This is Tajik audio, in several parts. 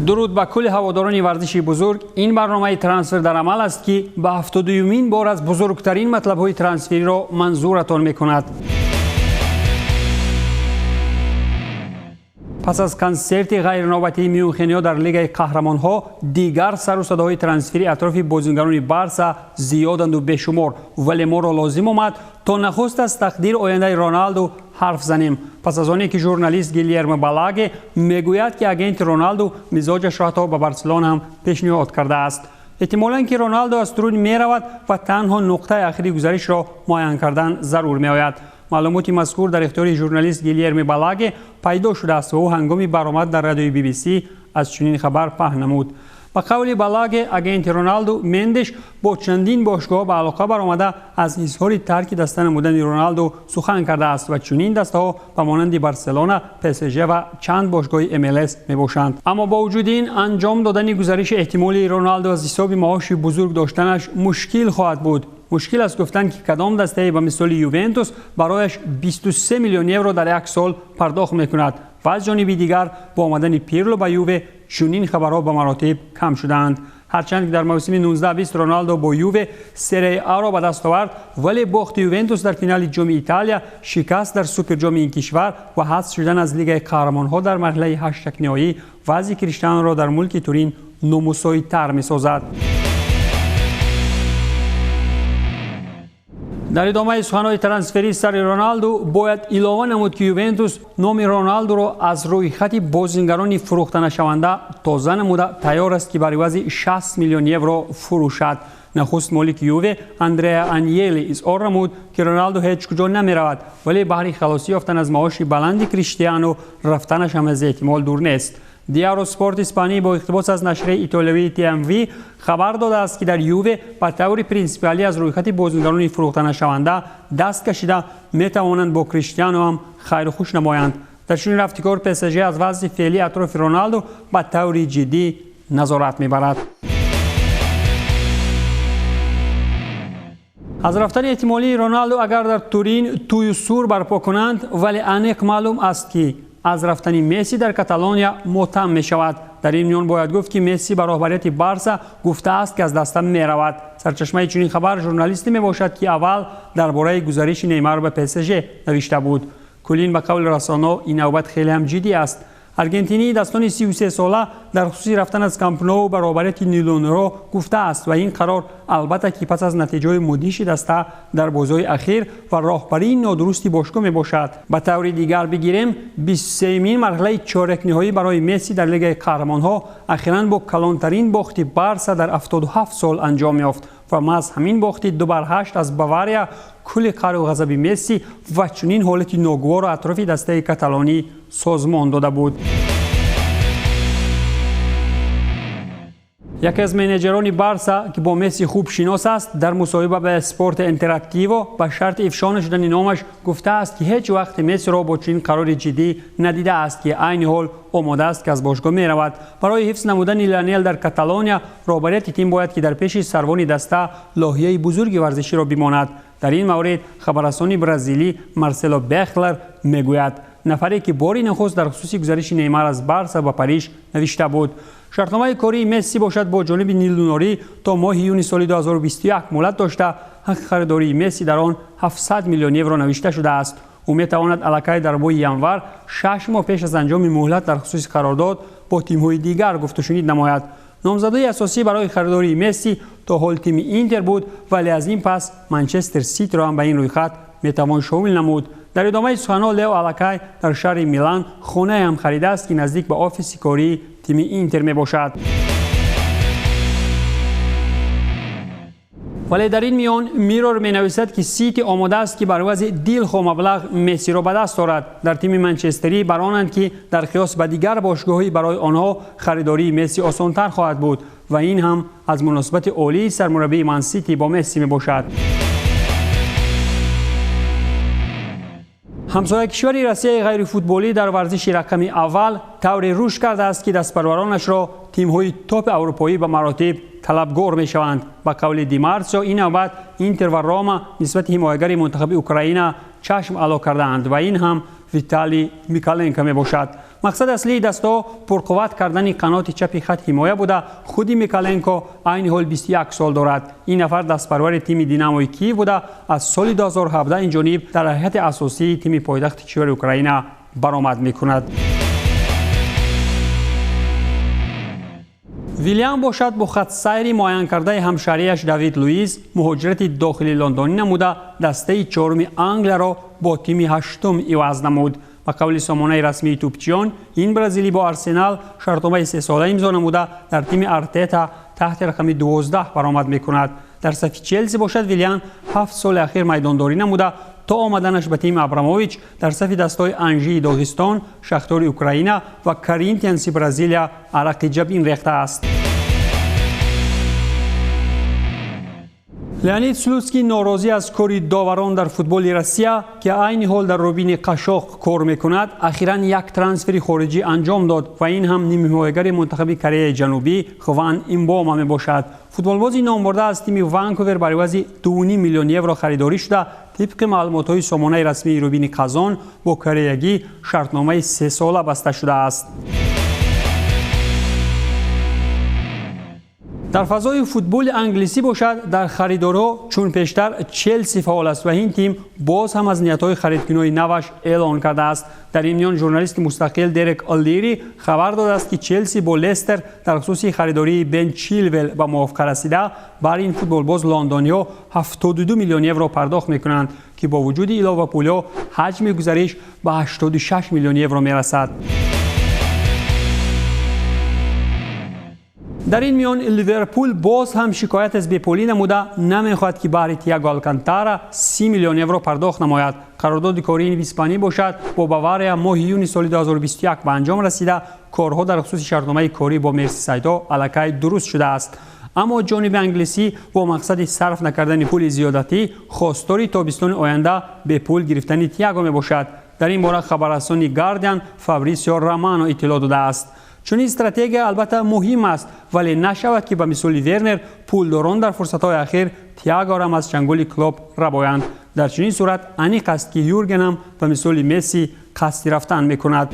Дуруд ба кулли ҳаводорони варзиши бузург. Ин барномаи трансфер дар амал аст, ки ба 72-юмин бор аз бузургтарин матлабҳои трансфериро манзуратон мекунад. Пас аз консерти ғайрнавбатии Мюнхениё дар Лигаи қаҳрамонҳо, дигар сару садоҳои трансфери атрофи бозингарони Барса зиёданду бешумор, вале моро лозим омад то нахуст аз тақдири ояндаи Роналду ҳарф занем. Пас аз оне ки журналист Гилермо Балаге мегӯяд, ки агенти Роналду мизоҷашро ҳатто ба Барселона ҳам пешниҳод кардааст. Эҳтимолан ки Роналду аз Турин меравад ва танҳо нуқтаи ахири гузаришро муайян кардан зарур меояд. Маълумоти мазкур дар ихтиёри журналист Гилерми Балаге пайдо шудааст ва ӯ ҳангоми баромад дар радиои BBC аз чунин хабар паҳн намуд. Ба қавли Балаге, агенти Роналду Мендеш бо чандин бошгоҳ ба алоқа баромада аз изҳори тарки даста намудани Роналду сухан кардааст ва чунин дастаҳо ба монанди Барселона, ПСЖ ва чанд бошгоҳи МЛС мебошанд. Аммо бо вуҷуди ин, анҷом додани гузариши эҳтимолии Роналду аз ҳисоби маоши бузург доштанаш мушкил хоҳад буд. Мушкил аст гуфтан, ки кадом дастае ба мисоли Ювентус барояш 23 миллион евро дар як сол пардохт мекунад ва аз ҷониби дигар бо омадани Пирло ба Юве чунин хабарҳо ба маротиб кам шудаанд. Ҳарчанд ки дар мавсими 19-20 Роналдо бо Юве Серия Аро ба даст овард, вале бохти Ювентус дар финали ҷоми Италия, шикаст дар суперҷоми ин кишвар ва ҳазф шудан аз Лигаи қаҳрамонҳо дар марҳилаи ҳаштякниҳоӣ вазъи Криштианоро дар мулки Турин номусоидтар месозад. Дар идомаи суханҳои трансферии сари Роналду бояд илова намуд, ки Ювентус номи Роналдуро аз рӯйхати бозингарони фурӯхтанашаванда тоза намуда тайёр аст, ки бар ивази 60 миллион евро фурӯшад. Нахуст молики Юве Андреа Аньели изҳор намуд, ки Роналду ҳеҷ куҷо намеравад, вале баҳри халосӣ ёфтан аз маоши баланди Криштиану рафтанаш ҳам аз эҳтимол дур нест. Диаро Спорт Испанӣ бо иқтибос аз нашрияи итолиявии ТМВ хабар додааст, ки дар Юве ба таври принсипиалӣ аз рӯйхати бозингарони фурӯхтанашаванда даст кашида метавонанд бо Криштиану ҳам хайру хуш намоянд. Дар чунин рафтикор ПСЖ аз вазъи феълии атрофи Роналду ба таври ҷиддӣ назорат мебарад. Аз рафтани эҳтимолии Роналду агар дар Турин тӯю сур барпо кунанд, вале аниқ маълум аст, ки аз рафтани Месси дар Каталония мотам мешавад. Дар ин миён бояд гуфт, ки Месси ба роҳбарияти Барса гуфтааст, ки аз даста меравад. Сарчашмаи чунин хабар журналисте мебошад, ки аввал дар бораи гузариши Неймар ба ПСЖ навишта буд. Кулин ба қавли расонаҳо ин навбат хеле ҳам ҷиддӣ аст. Аргентинии дастони 33 сола дар хусуси рафтан аз Кампноу ба роҳбарияти Нилонро гуфтааст ва ин қарор албатта ки пас аз натиҷаҳои мудҳиши даста дар бозиҳои ахир ва роҳбарии нодурусти бошгоҳ мебошад. Ба таври дигар бигирем, 23-мин марҳилаи чорякниҳоӣ барои Месси дар Лигаи қаҳрамонҳо ахиран бо калонтарин бохти Барса дар 77 сол анҷом ёфт ва маҳз ҳамин бохти 2-8 аз Бавария кулли қаҳру ғазаби Месси ва чунин ҳолати ногуворро атрофи дастаи каталонӣ созмон дода буд. Яке аз менеҷерони Барса, ки бо Месси хуб шинос аст, дар мусоҳиба ба Спорт Интерактиво ба шарти ифшо нашудани номаш гуфтааст, ки ҳеҷ вақте Мессиро бо чунин қарори ҷиддӣ надидааст, ки айни ҳол омода аст, ки аз бошгоҳ меравад. Барои ҳифз намудани Лионел дар Каталония роҳбарияти тим бояд ки дар пеши сарвони даста лоҳияи бузурги варзиширо бимонад. Дар ин маврид хабаррасони бразилӣ Марсело Бехлер мегӯяд, нафаре ки бори нахуст дар хусуси гузариши Неймар аз Барса ба Париж навишта буд. Шартномаи кории Месси бошад бо ҷониби Нилунорӣ то моҳи июни соли 2021 муҳлат дошта, ҳаққи харидории Месси дар он 700 миллион евро навишта шудааст. Ӯ метавонад аллакай дар моҳи январ, 6 моҳ пеш аз анҷоми муҳлат дар хусуси қарордод, бо тимҳои дигар гуфтушунид намояд. Номзадои асосӣ барои харидории Месси то ҳол тими Интер буд, вале аз ин пас Манчестер Ситиро ҳам ба ин рӯйхат метавон шомил намуд. Дар идомаи суханҳо, Лео аллакай дар шаҳри Милан хонае ҳам харидааст, ки наздик ба офиси кории тими Интер мебошад. Вале дар ин миён Миррор менависад, ки Сити омода аст, ки бар ивази дилхоҳ маблағ Мессиро ба даст орад. Дар тими манчестерӣ бар онанд, ки дар қиёс ба дигар бошгоҳӣ барои онҳо харидории Месси осонтар хоҳад буд ва ин ҳам аз муносибати олии сармураббии Мансити бо Месси мебошад. Ҳамсоя кишвари Россияи ғайрифутболӣ дар варзиши рақами аввал тавре рушд кардааст, ки дастпарваронашро тимҳои топи аврупоӣ ба маротиб талабгор мешаванд. Ба қавли Димарсио, ин навбат Интер ва Рома нисбати ҳимоягари мунтахаби Украина чашм ало кардаанд ва ин ҳам Виталий Миколенко мебошад. Мақсади аслии дастаҳо пурқувват кардани қаноти чапи хат ҳимоя буда, худи Миколенко айни ҳол 21 сол дорад. Ин нафар дастпарвари тими Динамои Киев буда, аз соли 2017 ин ҷониб дар ҳайати асосии тими пойтахти кишвари Украина баромад мекунад. Вилям бошад бо хатсайри муайянкардаи ҳамшаҳрияш Давид Луиз муҳоҷирати дохили лондонӣ намуда, дастаи чоруми Англияро бо тими ҳаштум иваз намуд. Ба қавли сомонаи расмии тӯпчиён, ин бразилӣ бо Арсенал шартномаи сесола имзо намуда, дар тими Артета таҳти рақами 12 баромад мекунад. Дар сафи Челси бошад Вилям 7 соли ахир майдондорӣ намуда, то омаданаш ба тими Абрамович дар сафи дастҳои Анжии Доғистон, Шахтори Украина ва Коринтианси Бразилия арақи ҷабин рехтааст. Леонид Слуцкий норозӣ аз кори доварон дар футболи Россия, ки айни ҳол дар Рубини Қашоқ кор мекунад, ахиран як трансфери хориҷӣ анҷом дод ва ин ҳам нимҳимоягари мунтахаби Кореяи Ҷанубӣ Хван Имбома мебошад. Футболбози номбурда аз тими Ванкувер бар ивази 2,5 миллион евро харидорӣ шуда, тибқи маълумотҳои сомонаи расмии Рубини Қазон бо кореягӣ шартномаи сесола баста шудааст. Дар фазои футболи англисӣ бошад, дар харидорҳо чун пештар Челси фаъол аст ва ин тим боз ҳам аз ниятҳои харидкуниҳои наваш эълон кардааст. Дар ин миён журналисти мустақил Дерек Оллири хабар додааст, ки Челси бо Лестер дар хусуси харидории Бен Чилвел ба мувофиқа расида, бар ин футболбоз лондониҳо 72 миллион евро пардохт мекунанд, ки бо вуҷуди иловапулиҳо ҳаҷми гузариш ба 86 миллион евро мерасад. Дар ин миён Ливерпул боз ҳам шикоят аз бепулӣ намуда, намехоҳад, ки баҳри Тиаго Алкантара 30 миллион евро пардохт намояд. Қарордоди кории ин испанӣ бошад бо Бавария моҳи июни соли 2021 ба анҷом расида, корҳо дар хусуси шартномаи корӣ бо Мерсисайдо аллакай дуруст шудааст. Аммо ҷониби англисӣ бо мақсади сарф накардани пули зиёдатӣ хостори тобистони оянда бепул гирифтани Тиаго мебошад. Дар ин бора хабаррасони Гардиан Фабрисио Романо иттилоъ додааст. Чунин стратегия албатта муҳим аст, вале нашавад, ки ба мисоли Вернер пулдорон дар фурсатҳои ахир Тиагорам аз чанголи Клоп рабоянд. Дар чунин сурат аниқ аст, ки Юргенам ба мисоли Месси қасди рафтан мекунад.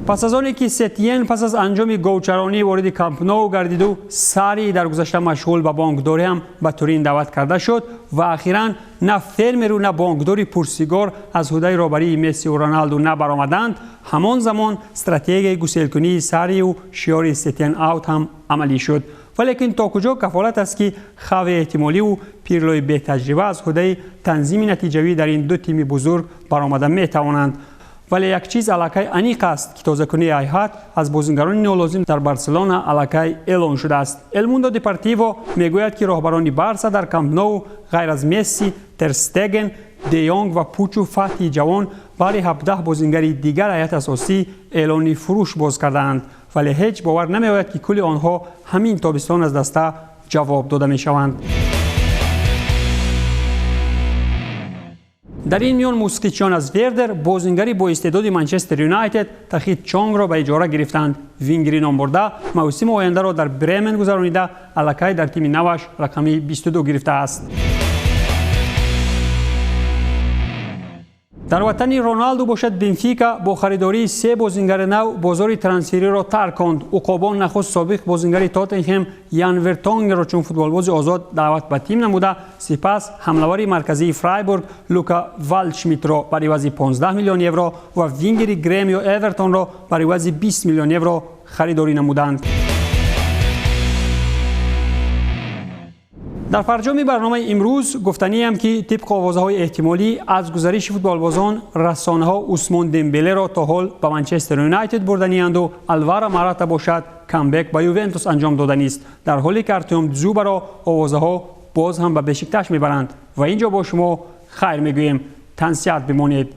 Пас аз оне ки Сетиен пас аз анҷоми говчаронӣ вориди Камп Ноу гардиду Сари дар гузашта машғул ба бонкдорӣ ҳам ба Турин даъват карда шуд ва ахиран на фермеру на бонкдори пурсигор аз ҳудаи робарии Мессиу Роналду набаромаданд, ҳамон замон стратегияи гуселкунии Сариу шиёри Сетиен аут ҳам амалӣ шуд. Валекин то куҷо кафолат аст, ки хави эҳтимоливу Пирлои бетаҷриба аз ҳудаи танзими натиҷавӣ дар ин ду тими бузург баромада метавонанд. Вале як чиз аллакай аниқ аст, ки тозакунии ҳайҳат аз бозингарони нолозим дар Барселона аллакай эълон шудааст. Элмундо Депортиво мегӯяд, ки роҳбарони Барса дар Камп Ноу ғайр аз Месси, Терстеген, Де Йонг ва Пучу Фатҳи ҷавон бари 17 бозингари дигар ҳайати асосӣ эълони фурӯш боз кардаанд, вале ҳеҷ бовар намеояд, ки кулли онҳо ҳамин тобистон аз даста ҷавоб дода мешаванд. Дар ин миён мусиқичиён аз Вердер бозингари бо истеъдоди Манчестер Юнайтед Тахит Чонгро ба иҷора гирифтанд. Вингери номбурда мавсими ояндаро дар Бремен гузаронида, аллакай дар тими наваш рақами 22 гирифтааст. Дар ватани Роналду бошад Бенфика бо харидории се бозингари нав бозори трансфериро тарк конд. Уқобон нахуст собиқ бозингари Тоттенхем Ян Вертонгерро чун футболбози озод даъват ба тим намуда, сипас ҳамлавари марказии Фрайбург Лука Валдшмитро бар ивази 15 миллион евро ва вингери Гремио Эвертонро бар ивази 20 миллион евро харидорӣ намуданд. Дар фарҷоми барномаи имрӯз гуфтаниям, ки тибқи овозаҳои эҳтимолӣ аз гузариши футболбозон расонаҳо Усмон Дембелеро то ҳол ба Манчестер Юнайтед бурданиянду Алваро Марата бошад камбек ба Ювентус анҷом доданист, дар ҳоле ки Артем Дзюбаро овозаҳо боз ҳам ба Бешикташ мебаранд. Ва ин ҷо бо шумо хайр мегӯем. Тансиҳат бимонед.